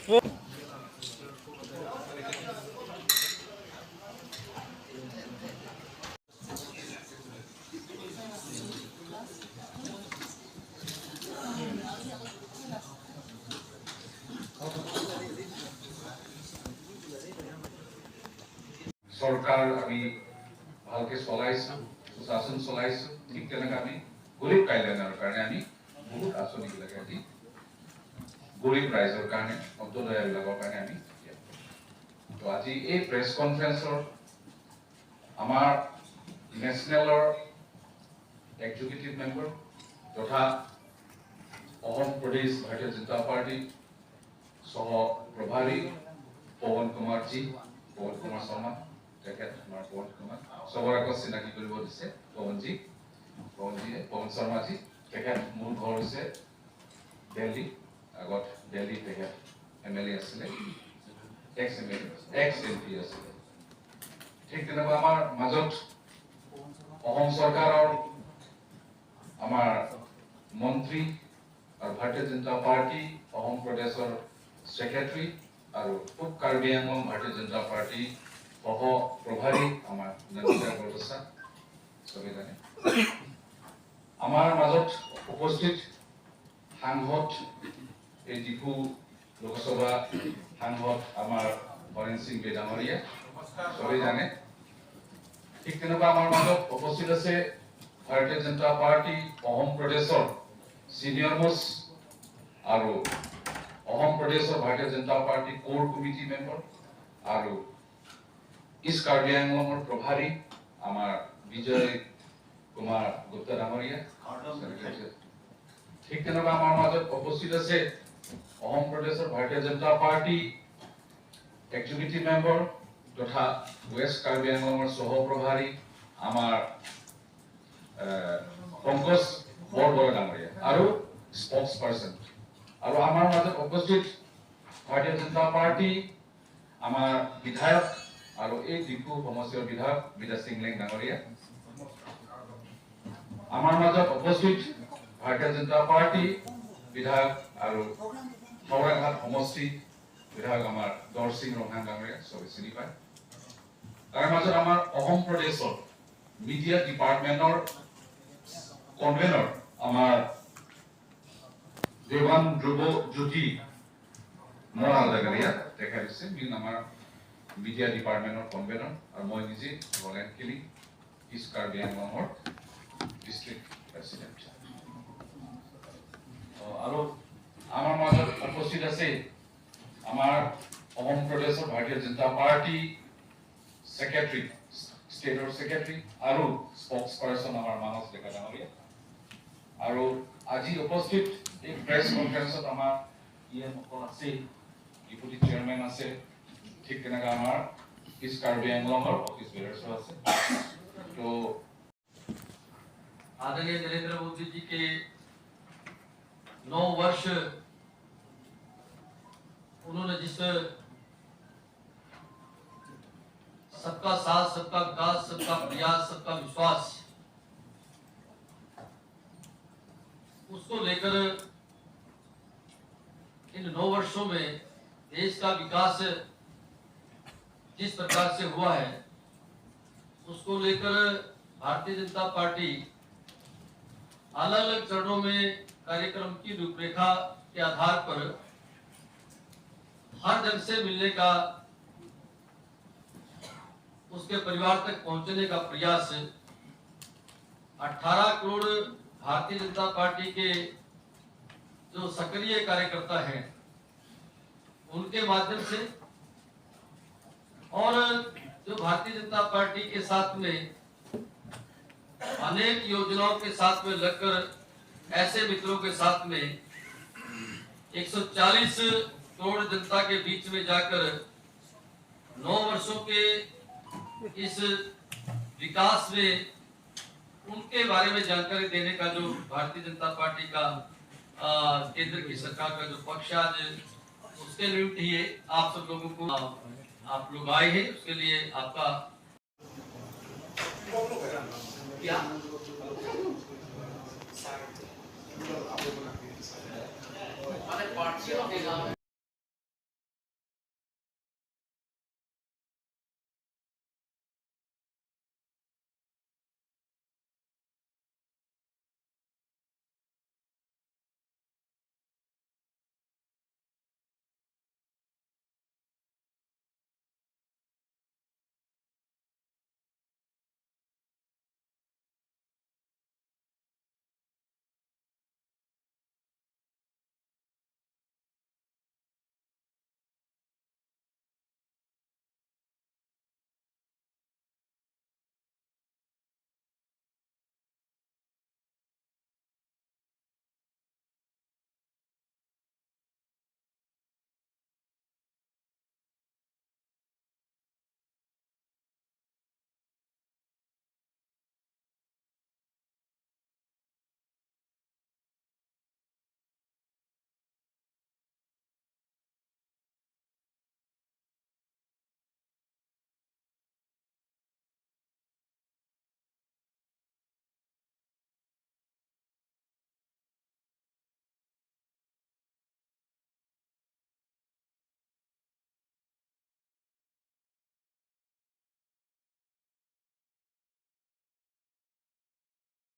চৰকাৰ আমি ভালকে চলাইছো, সুশাসন চলাইছো। ঠিক তেনেকৈ আমি গৰীব কল্যাণৰ কাৰণে আমি বহুত আঁচনিবিলাক আজি গৰীব ৰাইজৰ কাৰণে, অন্তোদয়বিলাকৰ কাৰণে আমি। তো আজি এই প্ৰেছ কনফাৰেন্সৰ আমাৰ নেশ্যনেলৰ এক্সিকিউটিভ মেম্বাৰ তথা অসম প্ৰদেশ ভাৰতীয় জনতা পাৰ্টি সহ প্ৰভাৰী পৱন কুমাৰ জি, পৱন কুমাৰ শৰ্মা, তেখেত আমাৰ পৱন কুমাৰ চবৰ আগত চিনাকি কৰিব দিছে পৱনজী। পৱনজীয়ে, পৱন শৰ্মাজী, তেখেত মূল ঘৰ হৈছে দিল্লী। আগত দিল্লী তেখেত এম এল এ আছিলে, এক্স এম এল এ, এক্স এম পি আছিলে। ঠিক তেনেকুৱা আমাৰ মাজত অসম চৰকাৰৰ আমাৰ মন্ত্ৰী আৰু ভাৰতীয় জনতা পাৰ্টি অসম প্ৰদেশৰ ছেক্ৰেটাৰী আৰু পূব কাৰ্বি আংলং ভাৰতীয় জনতা পাৰ্টি সহ প্ৰভাৰী আমাৰ নন্দিতা বৰদোচা, চবেই জানে। আমাৰ মাজত উপস্থিত সাংসদ, এই ডিফু লোকসভা সাংসদ আমাৰ হৰেণ সিং বে ডাঙৰীয়া, চবেই জানে। ঠিক তেনেকুৱা আমাৰ মাজত উপস্থিত আছে ভাৰতীয় জনতা পাৰ্টি অসম প্ৰদেশৰ চিনিয়ৰ মোষ্ট আৰু অসম প্ৰদেশৰ ভাৰতীয় জনতা পাৰ্টি কোৰ কমিটি মেম্বাৰ আৰু ইষ্ট কাৰ্বি আংলঙৰ প্ৰভাৰী আমাৰ বিজয় কুমাৰ গুপ্তা ডাঙৰীয়া। ঠিক তেনেকুৱা আমাৰ মাজত উপস্থিত আছে অসম প্ৰদেশৰ ভাৰতীয় জনতা পাৰ্টি এক্সিকিউটিভ মেম্বাৰ তথা ৱেষ্ট কাৰ্বি আংলঙৰ সহ প্ৰভাৰী আমাৰ পংকজ বৰবৰা ডাঙৰীয়া আৰু স্পক্স পাৰ্চন। আৰু আমাৰ মাজত উপস্থিত ভাৰতীয় জনতা পাৰ্টি আমাৰ বিধায়ক আৰু এই ডিফু সমষ্টিৰ বিধায়ক বিদা সিংলেং ডাঙৰীয়া। আমাৰ মাজত উপস্থিত ভাৰতীয় জনতা পাৰ্টি বিধায়ক আৰু হাওৰাঘাট সমষ্টি বিধায়ক আমাৰ দৰসিং ৰংহাং ডাঙৰীয়া, চবে চিনি পায়। তাৰ মাজত আমাৰ অসম প্ৰদেশৰ মিডিয়া ডিপাৰ্টমেণ্টৰ কনভেনৰ আমাৰ দেৱান ধ্ৰুৱ জ্যোতি মৰাল ডাঙৰীয়া দেখা দিছে, মিন আমাৰ মিডিয়া ডিপাৰ্টমেণ্টৰ কনভেনৰ। আৰু মই নিজে ৰলেন কিলিং, ইষ্ট কাৰ্বি আংলঙৰ ডিষ্ট্ৰিক্ট প্ৰেচিডেণ্ট। আৰু আমাৰ মাজত উপস্থিত আছে আমাৰ অসম প্ৰদেশৰ ভাৰতীয় জনতা পাৰ্টি ছেক্ৰেটাৰী, ষ্টেটৰ ছেক্ৰেটাৰী আৰু স্পক্স পাৰ্চন আমাৰ মানস ডেকা ডাঙৰীয়া। আৰু আজি উপস্থিত এই প্ৰেছ কনফাৰেন্সত আমাৰ ই এমসকল আছে, ডেপুটি চেয়াৰমেন আছে, ঠিক তেনেকৈ আমাৰ ইষ্ট কাৰ্বি আংলঙৰ অফিচ বেয়াৰ্ছো আছে। তো आदरणीय नरेंद्र मोदी जी के 9 वर्ष उन्होंने जिस सबका साथ, सबका विकास, सबका प्रयास, सबका विश्वास, उसको लेकर इन 9 वर्षों में देश का विकास जिस प्रकार से हुआ है, उसको लेकर भारतीय जनता पार्टी अलग अलग चरणों में कार्यक्रम की रूपरेखा के आधार पर हर जन से मिलने का, उसके परिवार तक पहुंचने का प्रयास, 18 करोड़ भारतीय जनता पार्टी के जो सक्रिय कार्यकर्ता हैं उनके माध्यम से और जो भारतीय जनता पार्टी के साथ में अनेक योजनाओं के साथ में लगकर ऐसे मित्रों के साथ में 140 करोड़ जनता के बीच में जाकर 9 वर्षों के इस विकास में उनके बारे में जानकारी देने का जो भारतीय जनता पार्टी का केंद्र की सरकार का जो पक्ष आज उसके लिए आप सब लोगों को आप लोग आए हैं, उसके लिए आपका क्या